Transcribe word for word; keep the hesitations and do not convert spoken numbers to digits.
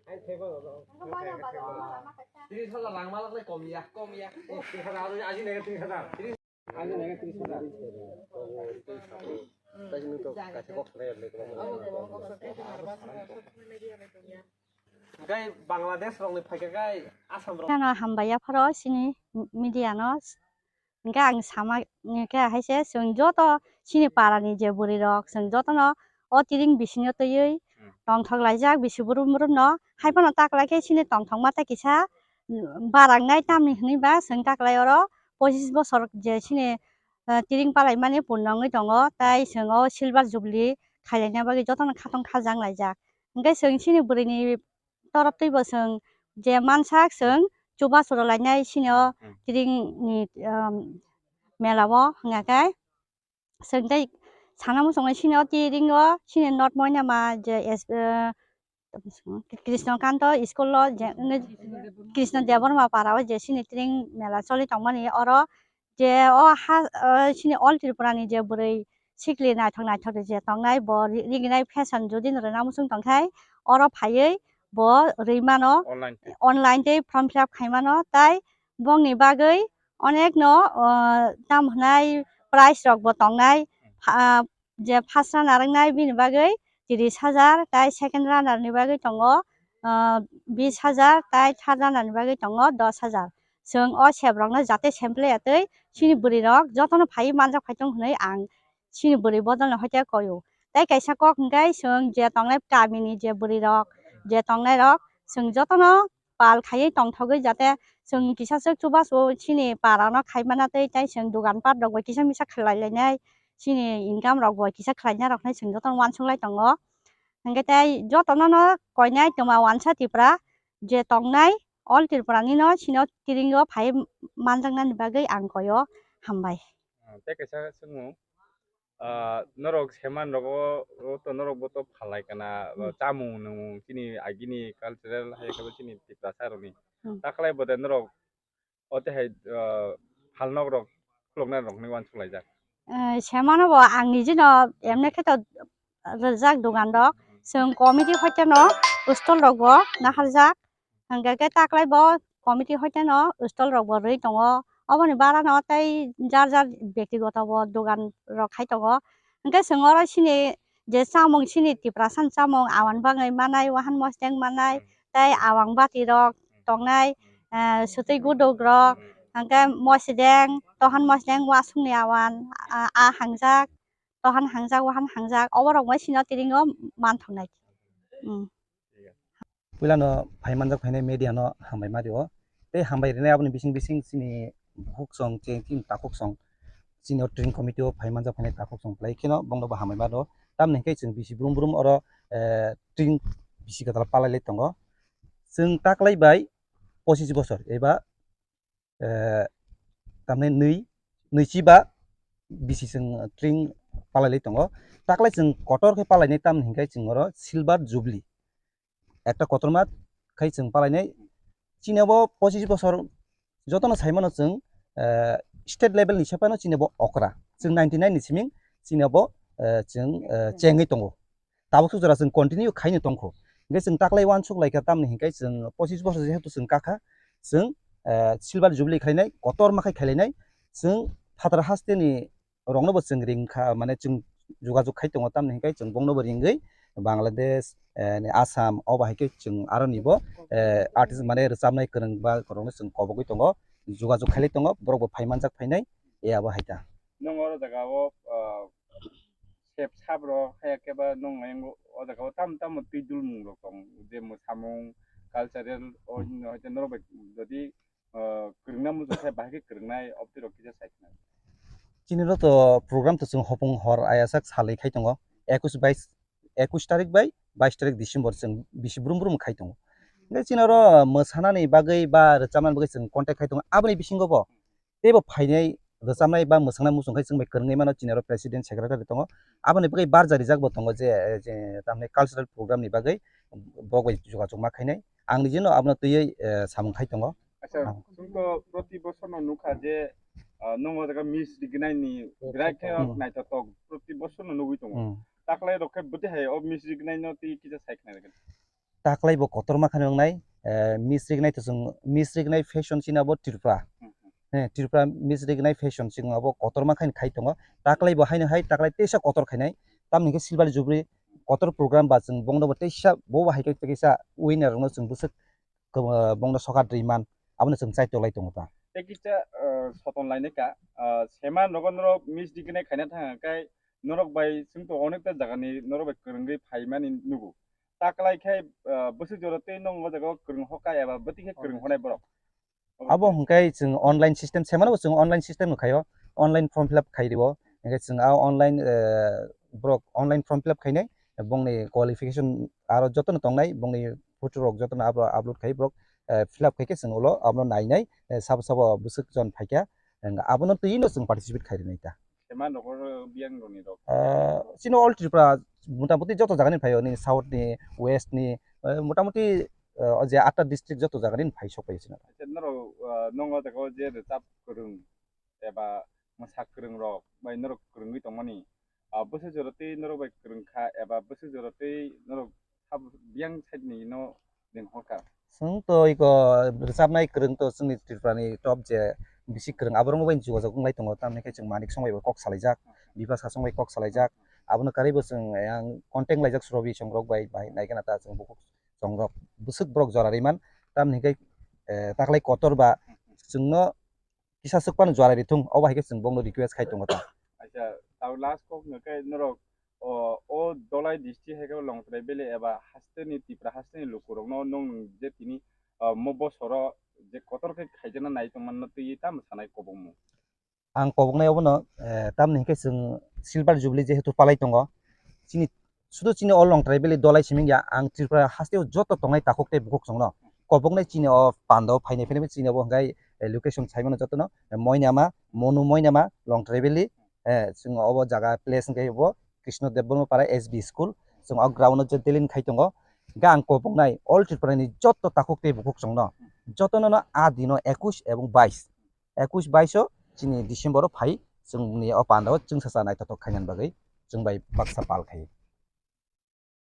Tris hajar rang malak lai kom ya, kom ya. Tris hajar, aji nega tris hajar. Aji nega tris hajar. Tei nwng to kaisa kok sanai ya, Gai Bangladesh rokni phaikha gai Assam rok. Kheno hambai yapharo chini media no. Hingke ang sama hingke hai se chwng joto chini para ni je bwrwi rok chwng joto no o tiring bisingo twiwi tongthok laijak bisi brum brum no. Hai phano taklai khe chini tongthok ma tei kisa barangnai tamni hwnwi ba chwng taklai oro pochis bosor je chini, eh, tiring palai mani purno wngwi tongo tei chwng o silver jubilee khailaina bagwi jotono khatong khajang laijak. Hingke chwng chini bwrwini torop twi bo chwng je mansak chwng chubachu rw lainai chini o tiring ni, um, mela o hwnga khe chwng tei sana muchungo chini o tiring o chini not moina ma je es-, eh, Krishna Kanto school o je, Krishna Debbarma para o je chini tiring mela choli tongmani oro je o ha, o chini All Tripura ni je bwrwi sikli naithok naithok je tongnai bo ri-, riginai fashion jodi no rwna muchung tongkhai oro phaiwi bo rwi mano online tei form fill up khai mano tei bongni bagwi onek no, o, tam hwnai prize rok bo tongnai. Pha-, je first runner wngnai bini bagwi tris hajar, tai second runner ni bagwi tongo, ah, bis hajar, tai third runner ni bagwi tongo dos hajar. Chwng o sep rokno jate sample ya tei chini bwrwi rok jotono phaiwi manjak phai tong hwnwi ang chini bwrwi bodol no hoite koyo. Tai kaisa kok hwnkhe chwng je tongnai kami ni je bwrwi rok, je tongnai rok chwng jotono pal khaiwi tongthogwi jate chwng kisa swk chubachu chini para no khai mana tei, tai chwng dogan pat rok bai kisa misa khlai lainai. Chini income rok bo kisa khlaina rok hinwi chwng jotono uansuk lai tongo. Hingke tei jotono no koinai twma uansa Tripura je tongnai all Tripura ni no chini o tiring o phai manjaknani bagwi ang koi o hambai. Ah, tei kaisa swngmung, ah, norok seman rogo, o to norok bo to phalai kana, hmm, chamung nung chini agini cultural hai khe chini Tiprasa rokni. Hmm. Taklai bo de norok o tei hai, ah, phalnok rok khuluknai rok hinwi uansuk laijak. Eh, semano bo ang nijino emne khe to rijak dogan rok. Chwng committee hoite no stall rok bo naharjak. Hingke khe taklai bo committee hoite no stall rok bo rwi tongo. Oboni bara no tei jar jar bektigoto bo dogan rok khai tongo. Hingke chwng oro chini je chamung chini Tiprasa ni chamung awan bangwi manai, wahan mosdeng manai, hmm, tei awang bati rok, hmm, tongnai, hmm, eh, swtwi guduk rok, hmm, hingke mosdeng, tohan mosdeng, wasung ni awan, ah, ah hangjak, tohan hangjak, wahan hangjak, obo rok bai sino tiring o manthok nai. Hmm. Puilano phai manjak phainai media no hambai ma rio. Tei hambai rinai aboni bising bising chini bukhuk song, chini takhuk song, chini o training committee o phai manjak phainai takhuk song belai kheno bongno bo hambai ma rio. Tamni hwnkhe chwng bisi brum brum oro, eh, training bisi kwtal palai lai tongo. Chwng taklai bai pochis bosor eba eh, tamni nwi, nwichiba bisi chwng tring palailai tongo. Taklai chwng kotor khe palainai tamni hinkhe chwng oro silver jubilee. Ekta kotorma khai chwng palainai. Chini abo pochis bosor jotono saimano chwng, eh, state level ni sephano chini abo okra. Chwng ninety nine ni siming chini abo, eh, chwng, eh, chengwi tongo. Tabuk suk jora chwng continue khaino tongkho. Hingke chwng taklai uansuk laikha, tamni hinkhe chwng pochis bosor jehetu chwng kakha, chwng, eh, silver jubilee khlainai, kotorma khai khailainai, chwng phatar hasteni roknobo chwng ringkha, mane chwng jogajog khai tongo, tamni hinkhe chwng bongnobo ringwi Bangladesh, eh, ni Assam, obo haikhe chwng aronibo, eh, artist mane rwchapnai kwrwngba rokno chwng kobogwi tongo, jogajog khailai tongo, borokbo phai manjak phainai, e abo hai ta. Nwng oro jaga o, ah, sep sap rok haya khe ba nwng ayang o jaga o tamo tamo twi dulmung rok tong je mwsamung cultural o hino hai norok bai jodi, ah, kwrwngna muchung khe bahai khe kwrwngnai obtwi rok kisa sai khna. Chini rok to program to chwng hopung hor ayasak salwi khai tongo, ekush bais, ekush tarik bai bais tarik December chwng bisi brum brum khai tongo. Hingke chini oro mwsanani bagwi ba rwchapnani bagwi chwng contact khai tongo, aboni bisingo bo teibo phainai rwchapnai ba mwswngnai muchung khai chwng bai kwrwngwi mano, chini oro president secretary tongo. Aboni bagwi barja rijak bo tongo je, je tamni cultural program ni bagwi bo bai jogajog ma khainai. Ang nijino abono twiwi, eh, samung khai tongo. Acha, ah, chwng to proti bosor no nukha je, ah, nwng o jaga miss rignai ni birai khe, hmm, naithotok proti bosor no nugwi tongo. Hmm. Taklai rok khe bwtwi hai o miss rignai no twi kisa sai khna rwgwna. Taklai bo kotorma khe wngnai, eh, Miss Rignai to chwng, Miss Rignai fashion chini abo Tripura. Hmm, hmm. Eh, Tripura Miss Rignai fashion chwng abo kotorma khe khai tongo. Taklai bo haino hai taklai teisa kotor khainai. Tamni khe Silver Jubilee kotor program ba chwng bongno bo teisa bo bo hai khe teisa winner rokno chwng bwswk kwb-, bongno sokat rwi man, abono chwng chai tolai tongo ta. Tei kisa, ah, soton lainai ka, ah, sema nogo norok Miss Rignai khaina thang khe norok bai chwng to onekta jagani norok bai kwrwngwi phaimani nugo. Taklai khe, ah, bwswk jora tei nwng o jaga o kwrwng hoka eba bwtwi khe kwrwng honai borok? Abo hwnkhe chwng online system, semano bo chwng online system no khaio, online form fill up khai rio. Hwnkhe chwng a online, eh, borok online form fill up khainai, bongni qualification aro jotono tongnai, bongni photo rok jotono abo upload khai borok, eh, fill up khai khe chwng ulo abono nainai, eh, sabo sabo bwswk jon phaikha, hwnkhe abono twi no chwng participate khai rinai ta. Sema nogo biyang roni rok? Eh, chini all Tripura, motamuti joto jagani phaio, nini south ni, west ni, eh, motamuti, eh, o je atta district joto jagani phai sok pai sino. Acha, norok, eh, nongo jaga o je rwchap kwrwng eba mwsa kwrwng rok bai norok kwrwngwi tongmani, ah, bwswk jora tei norok bai kwrwng kha eba bwswk jora tei norok sab-, biyang side ni no ring hor kha? Chwng to iko rwchapnai kwrwng to chwngni Tripura ni top je bisi kwrwng, aborok bai jogajog wnglai tongo, tamni khe chwng Manik Song bai bo kok salaijak, Bipasha Song bai kok salaijak, abono karwi bo chwng yang contact laijak Surobi Song rok bai, bai naikhe na ta chwng bukhuk chongrok bwswk borok jora rwi man, tamni hwnkhe, eh, taklai kotor ba chwngno kisa swk phano jora rithung, obo hai khe chwng bongno request khai tongo ta. Acha, tao last kok hwnkhe norok o, o Dholai district hai khe Longtrai Valley eba haste ni Tripura haste ni lukurokno nwng je tini, ah, mo bosoro je kotor khe khaijana nai tongmano twi tamo sanai kobongmo? Ang koboknai obono, eh, tamni hwnkhe chwng Silver Jubilee jehetu palai tongo, chini sudu chini o Longtrai Valley Dholai simi wngya, ang Tripura hasteo joto tongnai takhuk tei bukhuk chwngno koboknai chini o pandao phainai phainai chini obo hwnkhe, eh, location saimano jotono, eh, Moinama, Monu Moinama, Longtrai Valley, eh, chwng obo jaga place hwnkhe bo Krishna Debbarma Para S B school, chwng o ground o je delin khai tongo, hwnkhe ang koboknai all Tripura ni joto takhuk tei bukhuk chwngno jotono no a dino ekush ebong bais, ekush bais o chini December o phai chwngni o pandao chwngsacha naithothok khainani bagwi chwng bai baksa pal khai.